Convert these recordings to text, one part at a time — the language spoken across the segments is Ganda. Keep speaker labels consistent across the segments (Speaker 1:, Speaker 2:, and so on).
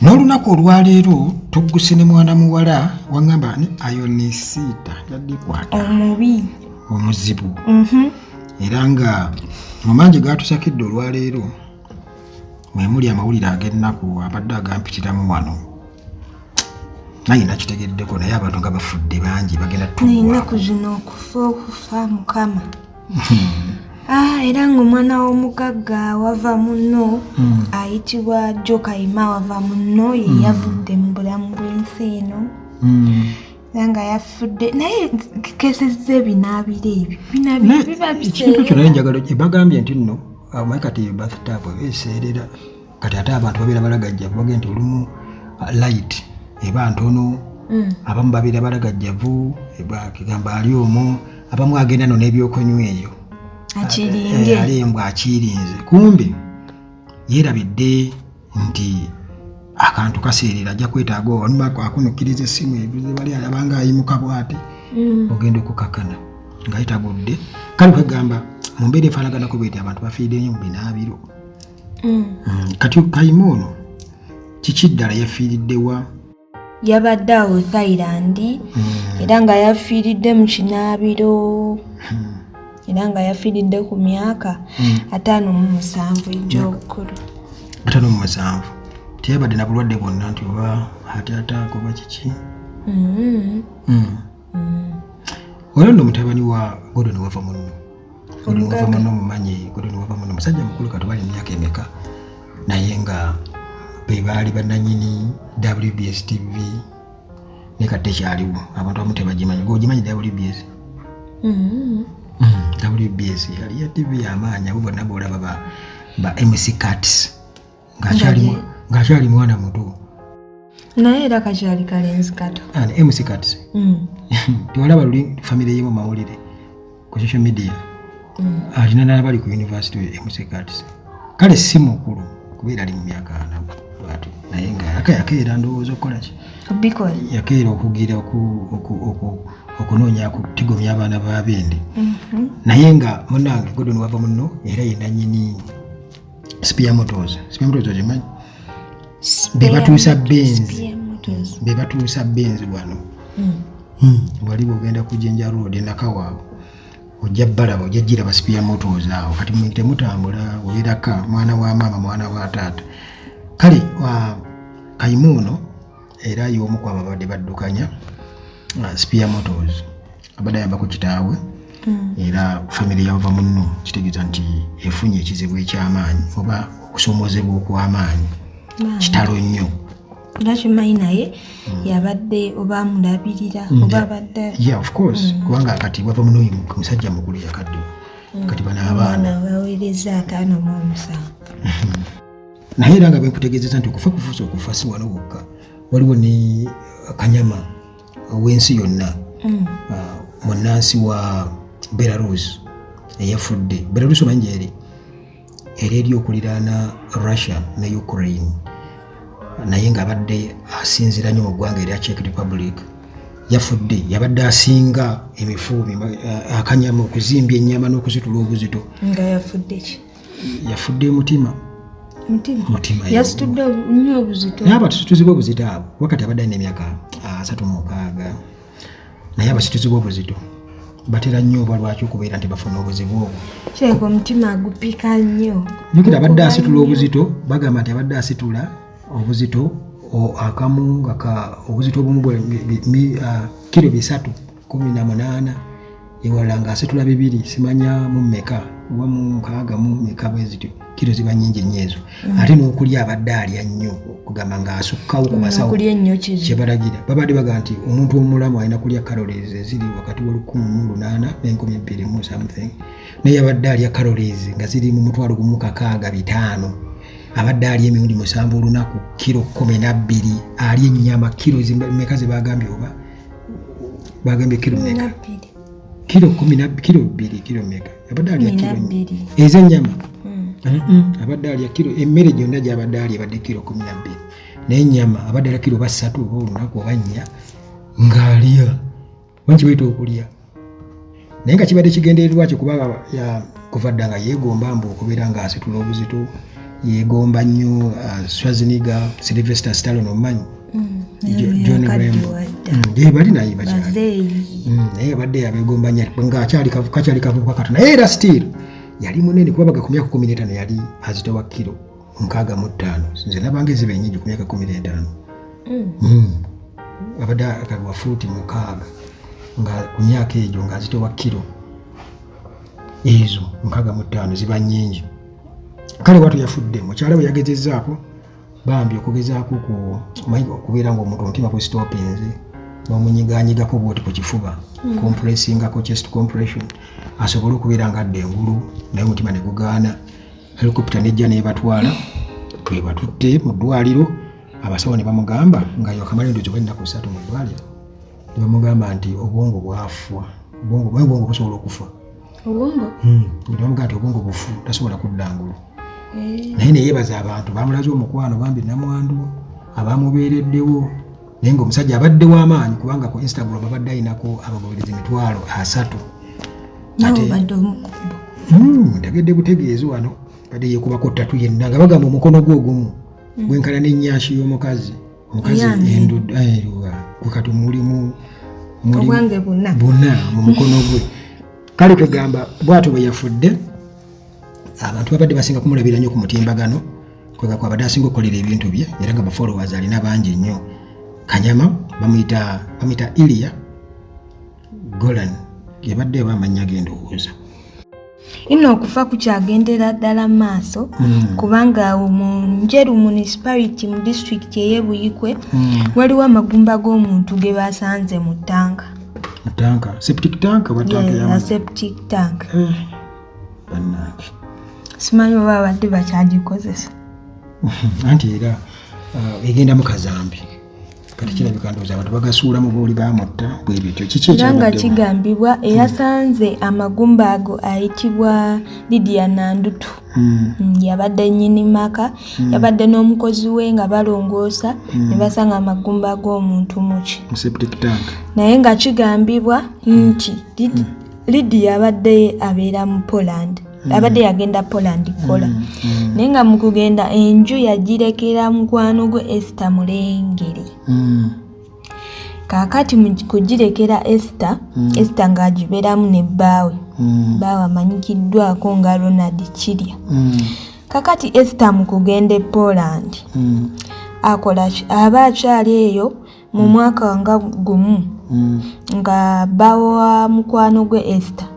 Speaker 1: N'olunaku olwaleero tugguse ne mwana muwala waŋŋamba ni Ayonisiita yaddikwata
Speaker 2: omubi
Speaker 1: omuzibu. Era nga mu mangi gaatusakidde olwaleero mwe muli amawulire ag'ennaku abadde agampitiramu wano, naye nakitegeddeko, naye abantu nga bafudde bangi bagenda
Speaker 2: tuggwa. Ennaku zino okufa okufa, Mukama. Ah, era ng'omwana w'omugagga wava muno ayitibwa Jokayima wava muno ye yavudde mu bulamu bw'ensi eno era nga yafudde, naye kesezza ebinaabiro ebyo, binaabiro biba
Speaker 1: ekintu kyo, naye njagala bagambye nti nno omanyi kati eyo bathtub eba eseerera, kati ate abantu babeera balagajjavu, bagenda nti olumu light eba ntono, abamu babeera balagajjavu, kigamba ali omwo, abamu agenda no n'ebyokunywa eyo.
Speaker 2: Akiringe.
Speaker 1: Ali embwa akirinze, kumbe yeerabidde nti akantu kaseerera, ajja kwetaaga oluma akunukkiriza essimu evuze bali alabanga ayimuka bw'ati, ogenda okukakana nga yetagudde. Kale kwegamba mu mbeera efaanaganako bweti, abantu bafiiridde nnyo mu binaabiro. Kati Kayima ono kiki ddala, yafiiriddewa?
Speaker 2: Yabadde awo Thailand era nga yafiiridde mu kinaabiro, era nga yafiiridde ku myaka 57 egy'obukulu.
Speaker 1: 57, teyabadde na bulwadde bwonna nti oba heart attack oba kiki? Olwo nno mutabani wa Gordon wava munno, Gordon wava
Speaker 2: Omugagga.
Speaker 1: munno mumanyi, Gordon wava munno musajja mukulu kati bali emyaka emeka, naye nga be baali bannanyini WBS TV, naye kati tekyaliwo, abantu abamu tebagimanyi. Gwe ogimanyi WBS?
Speaker 2: Mm.
Speaker 1: WBS yali ya TV y'amaanyi, abo bonna boolaba ba MC Cats ng'akyali ng'akyali mwana muto.
Speaker 2: Naye era kakyali kalenzi kato.
Speaker 1: Ani, MC Cats? Tewalaba luli famire ye mu mawulire ku social media? Alina n'abali ku university MC Cats. Kale si mukulu kubeera ali mu myaka 40 bwatyo, naye nga yakeera ndowooza okukola ki?
Speaker 2: Bikola.
Speaker 1: Yakeera okugira okunoonya kutigomya abaana ba bendi. Naye nga munange Gordon wava muno era ye nanyini Spear Motors. Spear Motors ogimanyi? Be batuusa Benz.
Speaker 2: Spear Motors.
Speaker 1: Be batuusa Benz wano. Wali bwogenda ku Jinja Road Nakawa ojja balaba, ojja giraba Spear Motors awo. Kati mwe temutambula, obeeraka mwana wa maama, mwana wa taata. Kale Kayima ono era y'omu ku abo abadde baddukanya Spear Motors, abadde ayamba ku kitaawe. Era famire yava munno kitegeeza nti efunye ekizibu eky'amaanyi oba okusoomoozebwa okw'amaanyi. Kitalo nnyo.
Speaker 2: Era kimanyi naye yabadde oba amulabirira oba abadde
Speaker 1: Yeah, of course, kubanga kati wava muno musajja mukulu yakaddiwa, kati bano abaana
Speaker 2: Omwana baweereza 57.
Speaker 1: Naye era nga bwenkutegeezeza nti okufa kufuusa okufa, si wano wokka, waliwo ne kanyama ow'ensi yonna, munnansi wa Belarus eyafudde. Belarus omanyi gyeri? Era eri okuliraana Russia ne Ukraine, naye ng'abadde asinzira nnyo mu ggwanga erya Czech Republic. Yafudde, yabadde asinga emifuubi akanyama okuzimbya ennyama n'okuzitula obuzito.
Speaker 2: Nga yafudde ki?
Speaker 1: Yafudde mutima.
Speaker 2: Mutima?
Speaker 1: Mutima.
Speaker 2: Yasitudde nnyo obuzito?
Speaker 1: Naye abasituzi b'obuzito abo, wakati abadde alina emyaka 36, naye abasituzi b'obuzito batera nnyo oba lwaki okubeera nti bafuna obuzibu obwo.
Speaker 2: Kirabika omutima agupika nnyo.
Speaker 1: Jjukira abadde
Speaker 2: Gukuba
Speaker 1: asitula
Speaker 2: nnyo.
Speaker 1: obuzito, bagamba nti abadde asitula obuzito akamu nga ka obuzito obumu kiro 318, ewalala ng'asitula bibiri simanya mu mmeka oba mu nkaaga mu mmeka bwe zityo, kiro ziba nnyingi nnyo ezo. Ate n'okulya abadde alya nnyo, okugamba ng'asukkawo ku basawo
Speaker 2: Okulya ennyo kizibu.
Speaker 1: Kyebalagira, babadde baga nti omuntu omulamu alina kulya calories eziri wakati w'1800 n'1200 mu something, naye abadde alya calories nga ziri mu 1605. Abadde alya emirundi 7 olunaku, kiro 12, alya ennyama kiro meka ze bagambye, oba bagambye kiro
Speaker 2: Kumi
Speaker 1: meka?
Speaker 2: na bbiri.
Speaker 1: Kiro kumi na kiro bbiri, kiro meka abadde alya?
Speaker 2: Kumi na
Speaker 1: Kiro
Speaker 2: bbiri.
Speaker 1: ez'ennyama. Abadde alya kiro, emmere gyonna gy'abadde alya ebadde kiro 12, naye ennyama abadde alya kiro oba 3 oba olunaku oba 4 ng'alya wanki bayita okulya, naye nga kibadde kigendererwa kye, kubanga kuva dda nga yeegomba mbu okubeera ng'asitula obuzito. Yegomba nnyo Schwarzenegger, Sylvester Stallone, omumanyi? John Rambo. Bali naye bakyali, naye abadde yabegomba nnyo nga akyali kakyali kavubuka katono, naye era still yali munene, kuba baga ku myaka 15 yali azitowa kiro 65. Nze nabanga eziba enyingi ku myaka 15. Abadde akabwa fuuti 6, nga ku myaka egyo ng'azitowa kiro ezo 65, ziba nnyingi. Kale watu yafudde, mukyala we yagezezzaako bambi okugezaako omanyi okubeera ng'omuntu omutima gustopinze, n'omunyiganyigako bwoti ku kifuba, compressingako, chest compression, asobole okubeera nga adda engulu, naye omutima ne gugaana. Helicopter nejja nebatwala, bwebatutte mu ddwaliro, abasawo ne bamugamba nga yakamala endozi oba ennaku 3 mu ddwaliro, ne bamugamba nti obwongo bwafa. Obwongo busobola okufa.
Speaker 2: Obwongo?
Speaker 1: Ne bamugamba nti obwongo bufu, tasobola kudda ngulu. Naye neyebaza abantu bamulaze omukwano, bambi namwandu abamubeereddewo, naye ngaomusajja abadde w'amaanyi, kubanga ku Instagram abadde ayinako abagoberezi 300,000.
Speaker 2: Nawe obadde omukubo.
Speaker 1: Ntegedde butegeezi wano badde yekubako ttatu yenna, nga bagamba omukono gwe ogumu gwenkana n'ennyashi y'omukazi, omukazi.
Speaker 2: Eyange.
Speaker 1: Endudde gwe kati mulimu
Speaker 2: Obwange buna.
Speaker 1: Buna mu mukono gwe. Kale kwegamba bwatyo bwe yafudde, abantu babadde basinga kumulabira nnyo ku mutimbagano, kwega kwabadde asinga okukolera ebintu bye, era nga bafollowers alina bangi nnyo. Kanyama bamuyita Ilia Golan, yabadde aba amannya gendowooza.
Speaker 2: Ino okufa kukyagendera ddala mu maaso, kubanga awo mu Njeru Municipality mu disitulikiti ey'e Buyikwe waliwo amagumba g'omuntu ge basanze mu ttanka.
Speaker 1: Mu tanka, septic tank oba tanka?
Speaker 2: Yeah,
Speaker 1: y'amazzi?
Speaker 2: Septic tank.
Speaker 1: Eh, bannange.
Speaker 2: Simanyi oba babadde bakyagikozesa.
Speaker 1: Anti era egendamu kazambi, kati kirabika ndowooza abantu bagasuula mu booli bamutta bwe bityo. Kiki
Speaker 2: Era nga
Speaker 1: ekyabaddewo?
Speaker 2: kigambibwa eyasanze amagumba ago ayitibwa Lydia Nandutu. Yabadde nnyini maka, yabadde n'omukozi we nga balongoosa, ne basanga amagumba g'omuntu muki?
Speaker 1: Mu septic tank.
Speaker 2: Naye nga kigambibwa nti Lydia abadde abeera mu Poland, abadde yagenda Poland kukola, naye nga mu kugenda enju yagirekera mukwano gwe Esther Mulengere. Kaakati mu kugirekera Esther, Esther ng'agibeeramu ne bbaawe, bbaawe amanyikiddwako nga Ronald Kirya. Kakati Esther mu kugenda e Poland akola ki? Aba akyali eyo mu mwaka nga gumu, nga bbaawe wa mukwano gwe Esther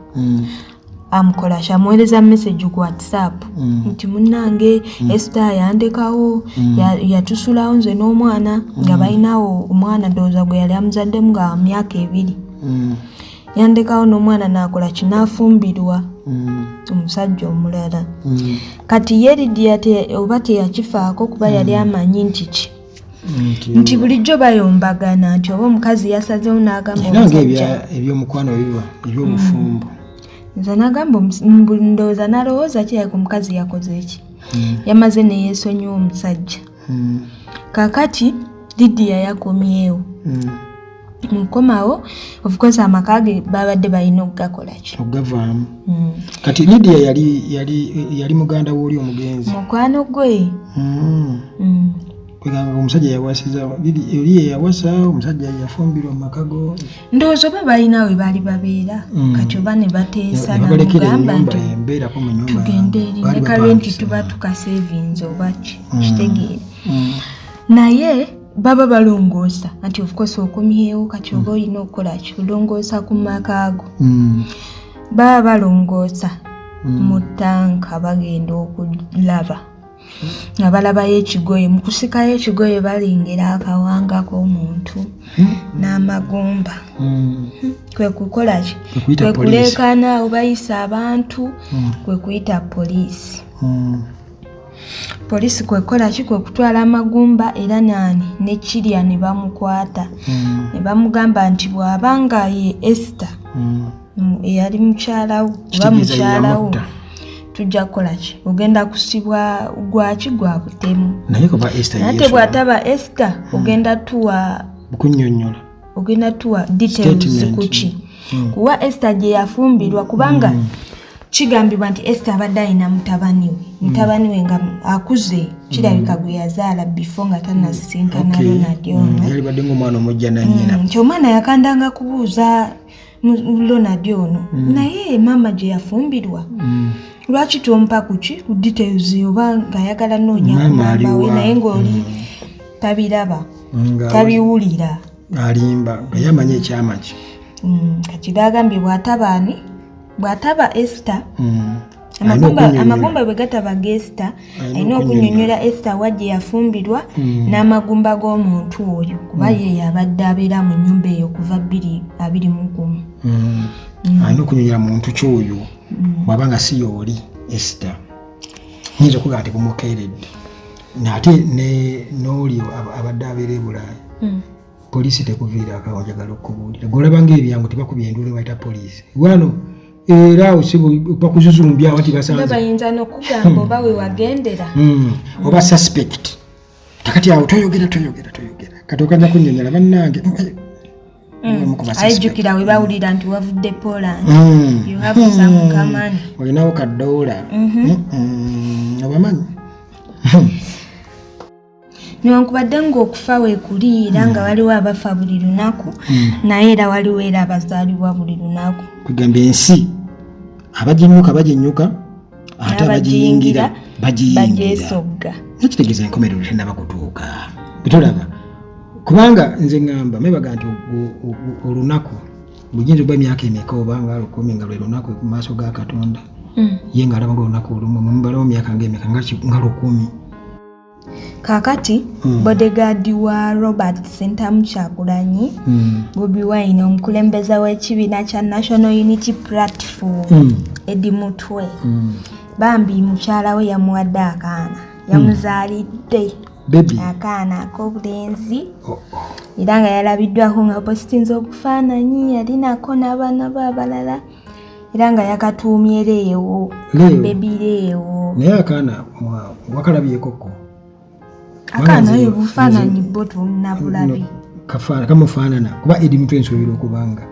Speaker 2: amukola ki? Amuweereza message ku WhatsApp nti munnange Esther yandekawo, yatusulawo nze n'omwana, nga balinawo omwana, ndowooza gwe yali amuzaddemu nga wa myaka 2. Yandekawo n'omwana, n'akola ki? N'afumbirwa omusajja omulala. Kati ye Lidiya oba teyakifaako, kuba yali amanyi nti ki? Nti bulijjo bayombagana, nti oba omukazi yasazeewo n'agamba
Speaker 1: Era nga
Speaker 2: omusajja
Speaker 1: ebyomukwano biba ebyobufumbo.
Speaker 2: Nze nagamba ndowooza nalowooza kirabika omukazi yakoze eki? Yamaze neyeesonyiwa omusajja. Kaakati Lidiya yakomyewo. Mukomawo, of course amaka ge babadde balina okugakola ki?
Speaker 1: Okugavaamu. Kati Lidiya yali muganda w'oli omugenzi?
Speaker 2: Mukwano gwe.
Speaker 1: Kwegamba omusajja yawasiza oli, ye yawasa omusajja yafumbirwa mu maka go.
Speaker 2: Ndowooza oba balina we baali babeera. Kati oba ne bateesa
Speaker 1: Ne babalekera
Speaker 2: namugamba
Speaker 1: ennyumba,
Speaker 2: nti
Speaker 1: embeerako mu nnyumba
Speaker 2: tugende
Speaker 1: yange.
Speaker 2: eri
Speaker 1: Baali
Speaker 2: ne karenti
Speaker 1: bapangisa.
Speaker 2: tuba tukasevinze oba ki, kitegeere. Naye baba balongoosa, anti of course okomyewo, kati oba olina okukola ki? Olongoosa ku maka ago. Baba balongoosa mu ttanka, bagenda okulaba nga balabayo ekigoye. Mu kusikayo ekigoye balengera akawanga k'omuntu n'amagumba. Kwe kukola ki?
Speaker 1: Kwe kuyita
Speaker 2: Kwe
Speaker 1: poliisi.
Speaker 2: kuleekaana awo, bayisa abantu, kwe kuyita poliisi. Poliisi kwekola ki? Kwe kutwala amagumba, era naani ne Kirya ne bamukwata, ne bamugamba nti bw'aba nga ye Esther eyali mukyalawo oba
Speaker 1: Kitegeeza ye
Speaker 2: mukyalawo,
Speaker 1: yamutta.
Speaker 2: tujja kukola ki? Ogenda kusibwa gwaki? Gwa butemu.
Speaker 1: Naye kuba Esther
Speaker 2: Naye ate bw'ataba Esther, ogenda tuwa
Speaker 1: kunnyonnyola.
Speaker 2: Ogenda tuwa details
Speaker 1: Statement.
Speaker 2: kuki? Kuwa Esther gye yafumbirwa, kubanga Kigambibwa nti Esther abadde alina mutabani we, mutabani we nga akuze, kirabika gwe yazaala before nga tannasisinkana Ronald ono.
Speaker 1: Yalibadde ngaomwana omujja nanyina.
Speaker 2: Nti omwana yakandanga kubuuza Ronald ono, naye maama gye yafumbirwa, lwaki tompa kuki ku details, oba ng'ayagala noonya ku
Speaker 1: Maama
Speaker 2: maama we,
Speaker 1: aliwa?
Speaker 2: naye ng'oli tabiraba, tabiwulira.
Speaker 1: Alimba nga ye amanyi ekyama kye.
Speaker 2: Kati bagambye bw'ataba ani, bw'ataba Esther,
Speaker 1: Alina okunyonnyola.
Speaker 2: Amagumba bwe gataba ga Esther,
Speaker 1: Alina
Speaker 2: alina okunyonnyola Esther wa gye yafumbirwa n'amagumba g'omuntu oyo, kuba ye yabadde abeera mu nnyumba eyo kuva 2021.
Speaker 1: Alina okunyonyola muntu kyoyo, bw'aba nga si yooli Esther, nyinza okugaa nti bumukeeredde. Ate n'oli abadde abeera e Bulaaya, poliisi tekuviirako awo. Njagala okukubuulira, gwolaba ngaebyangu, tebakubya enduulu bayita poliisi wano, era awo si bakuzuzumbya awo nti
Speaker 2: Nga
Speaker 1: basanze.
Speaker 2: Bayinza n'okugamba oba we wagendera.
Speaker 1: Oba suspect. Kakati awo toyogera, toyogera, toyogera, kati okanja kunnyonnyola bannange. Omu ku ba suspect.
Speaker 2: Ayejjukira we bawulira nti wavudde Poland, you have some kamani.
Speaker 1: Olinawo kadoola. Obamanyi.
Speaker 2: Newankubadde ng'okufa weekuli, era nga waliwo abafa buli lunaku, naye era waliwo era abazaalibwa buli lunaku.
Speaker 1: Kugamba ensi abaginyuka baginyuka, ate abagiyingira bagiyingira.
Speaker 2: Bagyesogga.
Speaker 1: Nekitegeeza enkomerero tennaba kutuuka, bitolaba, kubanga nze ŋŋamba mebaga nti olunaku buyinza okuba emyaka emeka, oba nga 1000, nga lwe lunaku mu maaso ga Katonda. Ye ng'alaba nga olunaku olumu mumubalawo myaka ngaemeka, nga 1000.
Speaker 2: Kaakati bodyguard wa Robert Sentamu Kyagulanyi, Bobi Wine, omukulembeze w'ekibiina kya National Unity Platform, Eddie Mutwe, bambi mukyala we yamuwadde akaana, yamuzaalidde
Speaker 1: Baby.
Speaker 2: akaana ak'obulenzi.
Speaker 1: Oh, oh.
Speaker 2: Era nga yalabiddwako nga positinze obufaananyi yalinako n'abaana be abalala, era nga yakatuumye Leewo.
Speaker 1: Leo.
Speaker 2: Baby Leewo.
Speaker 1: Naye akaana wakalabyekoko?
Speaker 2: Akaana oyo bufaananyi bo tonnabulabi.
Speaker 1: Kamufaanana, kuba Eddie Mutwe nsuubira okubanga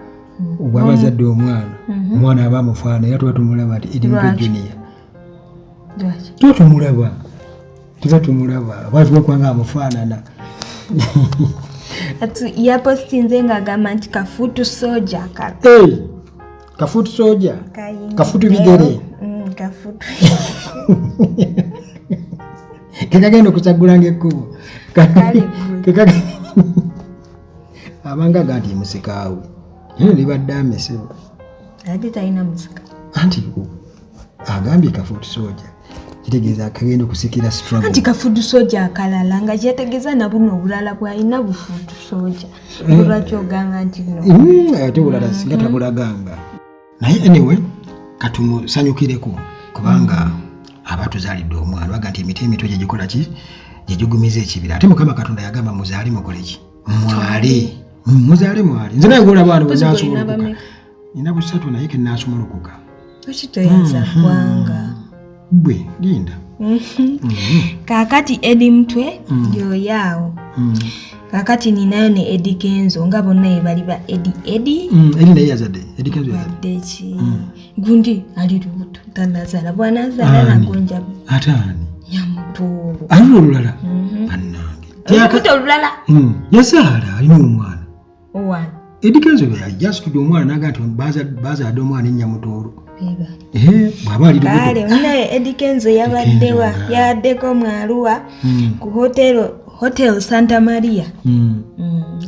Speaker 1: bw'aba azadde omwana, omwana aba amufaana, era tuba tumulaba nti Eddie Mutwe
Speaker 2: Lwaki?
Speaker 1: Junior.
Speaker 2: Lwaki?
Speaker 1: Tuba tumulaba, tuba tumulaba, oba tuba kubanga amufaanana.
Speaker 2: Ati yapositinze ng'agamba nti kafuutu soja ka
Speaker 1: Hey, kafuutu soja.
Speaker 2: Kayingiddewo.
Speaker 1: Kafuutu bigere.
Speaker 2: Kafuutu.
Speaker 1: Kekagenda okusaggulanga ekkubo.
Speaker 2: Kale
Speaker 1: Abanga aga nti musikaawe, naye libadde amesebo.
Speaker 2: Ate talina musika.
Speaker 1: Anti agambye kafuutu soja, kitegeeza kagenda okusikira struggle.
Speaker 2: Anti kafuutu soja akalala nga kyetegeeza na buno obulala bw'alina bufuutu soja. Lwaki ogamba nti no?
Speaker 1: Ate bulala singa tabulaganga. Naye anyway, katumusanyukireko kubanga aba tuzaalidde omwana. Baga nti emiti emito gyegikola ki, gyegigumiza ekibira. Ate Mukama Katonda yagamba muzaale, mukole ki, mwale. Muzaale mwale. Nze naye golaba wano
Speaker 2: Mpozi
Speaker 1: bwe
Speaker 2: gw'olina
Speaker 1: nasumulukuka.
Speaker 2: bameka?
Speaker 1: Nina busatu, naye kenasumulukuka.
Speaker 2: Lwaki toyinza ggwanga?
Speaker 1: Gwe linda.
Speaker 2: Kaakati Eddie Mutwe yoyo awo. Kaakati ninayo ne Eddie Kenzo, nga bonna ye bali ba Eddie Eddie.
Speaker 1: Eri naye yazadde, Eddie Kenzo yazadde.
Speaker 2: Badde ki, gundi ali lubuto, tanazaala, bwanazaala
Speaker 1: Ani?
Speaker 2: nagonja.
Speaker 1: Ate ani?
Speaker 2: Nyamutoolo.
Speaker 1: Alina olulala, bannange.
Speaker 2: Olubuto olulala.
Speaker 1: Yazaala, alina omwana.
Speaker 2: Owani?
Speaker 1: Eddie Kenzo yasitudde omwana naga nti bazaadde omwana Ennyamutoolo. Bw'aba ali lubuto.
Speaker 2: Kale munaye Eddie Kenzo yabaddewa? Yabaddeko mu Arua ku hotel Santa Maria.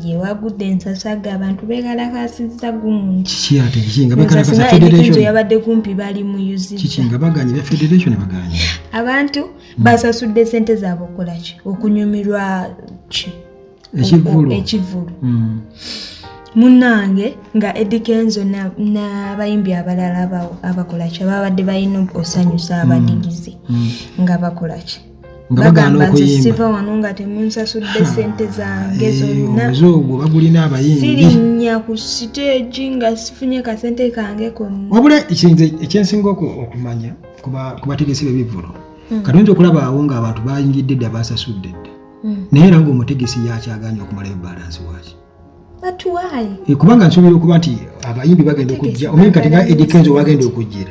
Speaker 2: Gye wagudde ensasaga, abantu beekalakasizza gundi.
Speaker 1: Kiki ate, kiki nga
Speaker 2: Singa
Speaker 1: bekalakasa?
Speaker 2: Eddie Kenzo
Speaker 1: Federation.
Speaker 2: yabadde kumpi bali muyuzizza.
Speaker 1: Kiki nga baganye bya federation, baganye?
Speaker 2: Abantu basasudde sente zaabwe okukola ki, okunyumirwa ki?
Speaker 1: Ekivvulu.
Speaker 2: Ekivvulu. Munnange, nga Eddie Kenzo n'abayimbi abalala abakola ki, ababadde balina osanyusa abadigize, nga bakola ki?
Speaker 1: Nga bagaana
Speaker 2: Bagamba nti
Speaker 1: okuyimba.
Speaker 2: siva wano nga temunsasudde sente zange zonna.
Speaker 1: Omuze ogwo bagulina abayimbi.
Speaker 2: Sirinnya ku siteegi nga sifunye kasente kange konna.
Speaker 1: Wabula ekinze ekyensinga okumanya ku bategesi b'ebivvulu, kati oyinza okulaba awo ng'abantu bayingidde dda, basasudde dda, naye era ng'omutegesi yakyaganye okumalayo balance. Waki?
Speaker 2: But why?
Speaker 1: Kubanga nsuubira okuba nti abayimbi bagenda okujja, omanyi kati nga Eddie Kenzo wagenda okujjira.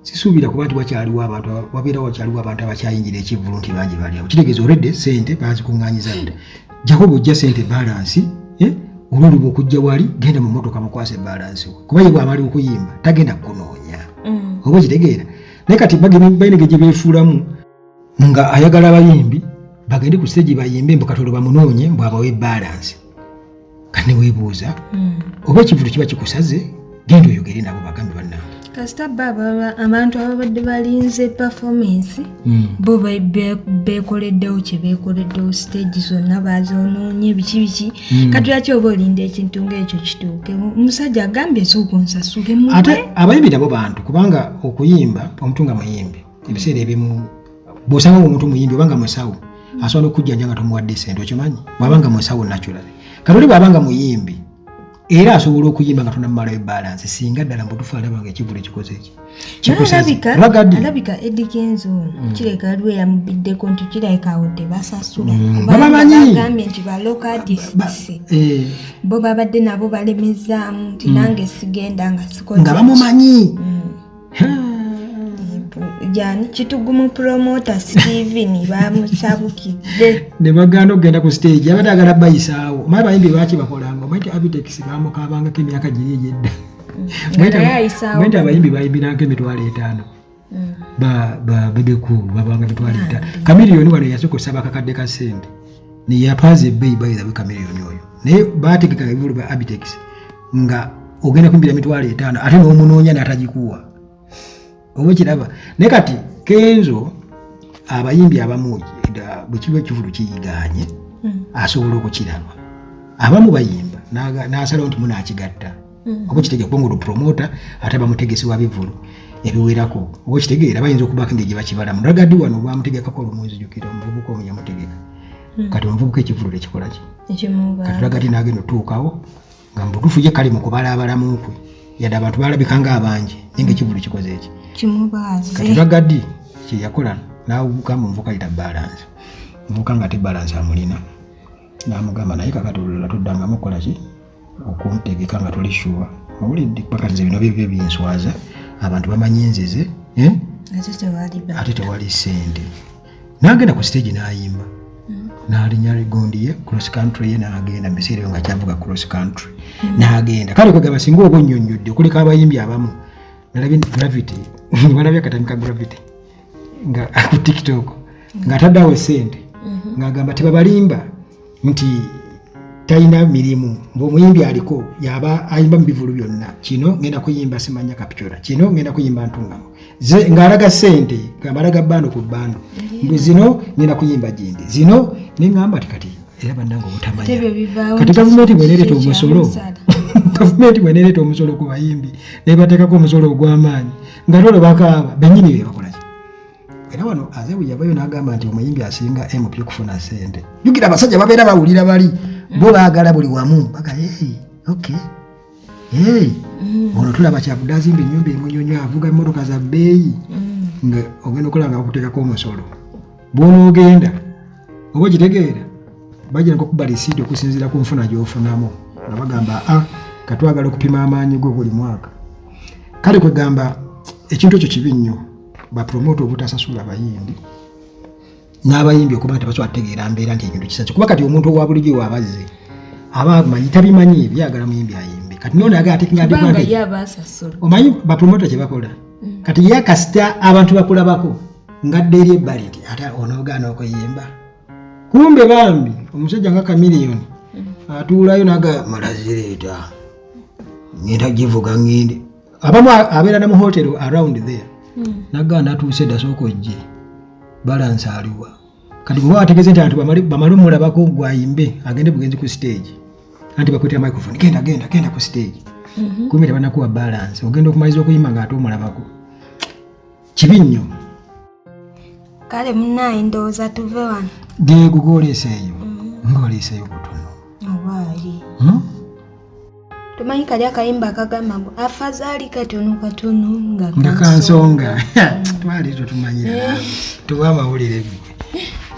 Speaker 1: Sisuubira kuba nti wakyaliwo abantu, wabeera wakyaliwo abantu abakyayingira ekivvulu nti bangi bali awo. Kitegeeza olwedde sente bazikuŋŋaanyiza dda. Jjako bw'ojja sente balance, eh? Olwoluba okujja wali, genda mu mmotoka mukwase balance we, kuba ye bw'amala okuyimba tagenda kukunoonya. Oba okitegeera? Naye kati bagenda balina gye beefuulamu nga ayagala abayimbi bagende ku stage bayimbe, mbu katolo bamunoonye mbu abawe balance. Kati neweebuuza oba ekivvulu kiba kikusaze, genda oyogere nabo, bagambe bannange.
Speaker 2: Kasita ba abantu ababadde balinze performance bo beekoleddewo kye beekoleddewo, stage zonna bazoonoonye, biki biki. Kati lwaki oba olinda ekintu ng'ekyo kituuke? Omusajja agambye sooka onsasule muwe.
Speaker 1: Ate abayimbi nabo bantu, kubanga okuyimba, omuntu nga muyimbi, ebiseera ebimu bw'osanga nga omuntu muyimbi oba nga musawo, asobola n'okujjanja nga tomuwadde sente. Okimanyi, bw'aba nga musawo naturally. Kati oli bw'aba nga muyimbi, era asobola okuyimba nga tonamumalayo balance, singa ddala mubutuufu alaba nga ekivvulu ekikoze eki
Speaker 2: Naye
Speaker 1: kikusaze. Ragadi.
Speaker 2: Alabika Eddy Kenzo ono kireka waliwo eyamubiddeko nti kirabika awo tebasasula. Kubanga
Speaker 1: Baba manyi.
Speaker 2: bagambye nti ba local artists bo babadde nabo balemezaamu nti nange sigenda nga sikoze.
Speaker 1: Nga bamumanyi.
Speaker 2: Jani Kitugumu promoter Steven bamusabukidde.
Speaker 1: Ne bagaana okugenda ku stage, abadde agala bayisaawo. Omanyi abayimbi lwaki bakolanga? Omanyi nti Abitex bamukabangako emyaka giri egyedda.
Speaker 2: Nga naye ayisaawo.
Speaker 1: Omanyi nti abayimbi bayimbirangako 50,000? Ba Bebe Cool babanga 50,000. Chameleone wano yasooka osaba akakadde ka ssente, neyapaaza ebbeeyi. By the way, Chameleone oyo naye bategekanga ebivulu ba Abitex nga ogenda kuyimbira 50,000, ate n'omunoonya n'atagikuwa, oba okiraba? Naye kati Kenzo, abayimbi abamu bwe kiba ekivulu kiyiganye, asobola okukiraba. Abamu bayimba n'asalawo nti munaakigatta, oba okitegeera? Kubanga olwo promoter ate bamutegesi wa bivulu ebiwerako, oba okitegeera? Bayinza okubaako engeri gye bakibalamu. Ragadi wano bamutegekako olumu, nzijukira omuvubuka omu yamutegeka. Kati omuvubuka ekivulu tekikola ki? Kati Ragadi n'agenda otuukawo nga mubutuufu ye kali mu kubalaabalamu kwe, yadde abantu balabika nga abangi, naye nga ekivulu kikoze eki?
Speaker 2: Kimubaaze.
Speaker 1: Kati Ragadi kyeyakola, n'agamba omuvubuka yita balance, omuvubuka nga ate balance amulina, n'amugamba, naye kakati olulala toddangamu okukola ki? Okuntegeka nga toli sure. Owulidde? Paka nze bino bibyo binswaza, abantu bamanyi nzize, eh?
Speaker 2: Ate tewali
Speaker 1: Ate tewali ssente. N'agenda ku stage n'ayimba, n'alinya gundi ye cross country ye, n'agenda mu biseera ebyo nga kyavuga cross country, n'agenda. Kale kwegamba singa oba onnyonnyodde okuleka abayimbi abamu, nalabye Gravity, balabye akatambi ka Gravity nga ku TikTok ng'ataddeawo essente, ng'agamba tebabalimba nti talina mirimu, ng'omuyimbi aliko yaba ayimba mu bivulu byonna. Kino ngenda kuyimba simanya Kapchorwa, kino ngenda kuyimba Ntungamo, ng'alaga ssente, gamba alaga bando ku bando, mbu zino ngenda kuyimba gindi zino. Neŋŋamba ti kati era bannange obutamanya.
Speaker 2: Ate ebyo bivaawo.
Speaker 1: Kati
Speaker 2: nti
Speaker 1: gavumenti bweneereeta omusolo,
Speaker 2: kyamusala.
Speaker 1: Gavumenti bweneereeta omusolo ku bayimbi, nebateekako omusolo ogw'amaanyi, nga tolo bakaaba bennyini be bakola ki? Era wano Azebu yavayo n'agamba nti omuyimbi asinga MP okufuna ssente. Jjukira abasajja babeera bawulira bali bo baagala buli wamu baga, "Hey, okay, hey, ono tulaba kyavudde azimba ennyumba emunyonyo, avuga emmotoka za bbeeyi." Nga ogenda okulaba nga bakuteekako omusolo, bw'onoogenda, oba okitegeera, bagira nkokuba lisiiti okusinziira ku nfuna gy'ofunamu, nga bagamba a katwagala okupima amaanyi go buli mwaka. Kale kwegamba ekintu ekyo kibi nnyo, bapromota obutasasula abayimbi, n'abayimbi okuba nti tebasobola kutegeera mbeera nti ekintu kisaki. Kuba kati omuntu owa bulijjo wabazze aba amanyi tabimanyi, byagala muyimbi ayimbe. Kati nono agala taking
Speaker 2: Kubanga
Speaker 1: advantage.
Speaker 2: ye aba asasula.
Speaker 1: Omanyi bapromota kye bakola kati, ye kasita abantu bakulabako ngadde eri ebbali nti ate onoogaana okuyimba. Kumbe bambi omusajja nga Chameleone atuulayo naga malazireeta, ngenda givuga ngende. Abamu abeera ne mu hotel around there, nagaa natuuse dda, sooka ojje, balance aliwa? Kati bwe wategeeze nti abantu bamale omulabako gwayimbe, agende bugenzi ku stage, anti bakwetera microphone, genda genda genda ku stage. Kumbe tebanakuwa balance, ogenda okumaliza okuyimba ng'ate omulabako. Kibi nnyo.
Speaker 2: Kale munaaye, ndowooza tuve wano.
Speaker 1: Geego gooleeseeyo, ng'oleeseeyo butono.
Speaker 2: Obaali
Speaker 1: Hmm?
Speaker 2: Tumanyi kali akayimba akagamba mbu afazaali katono katono nga
Speaker 1: Nga kansonga twali totumanyira, tuwa amawulire gwe.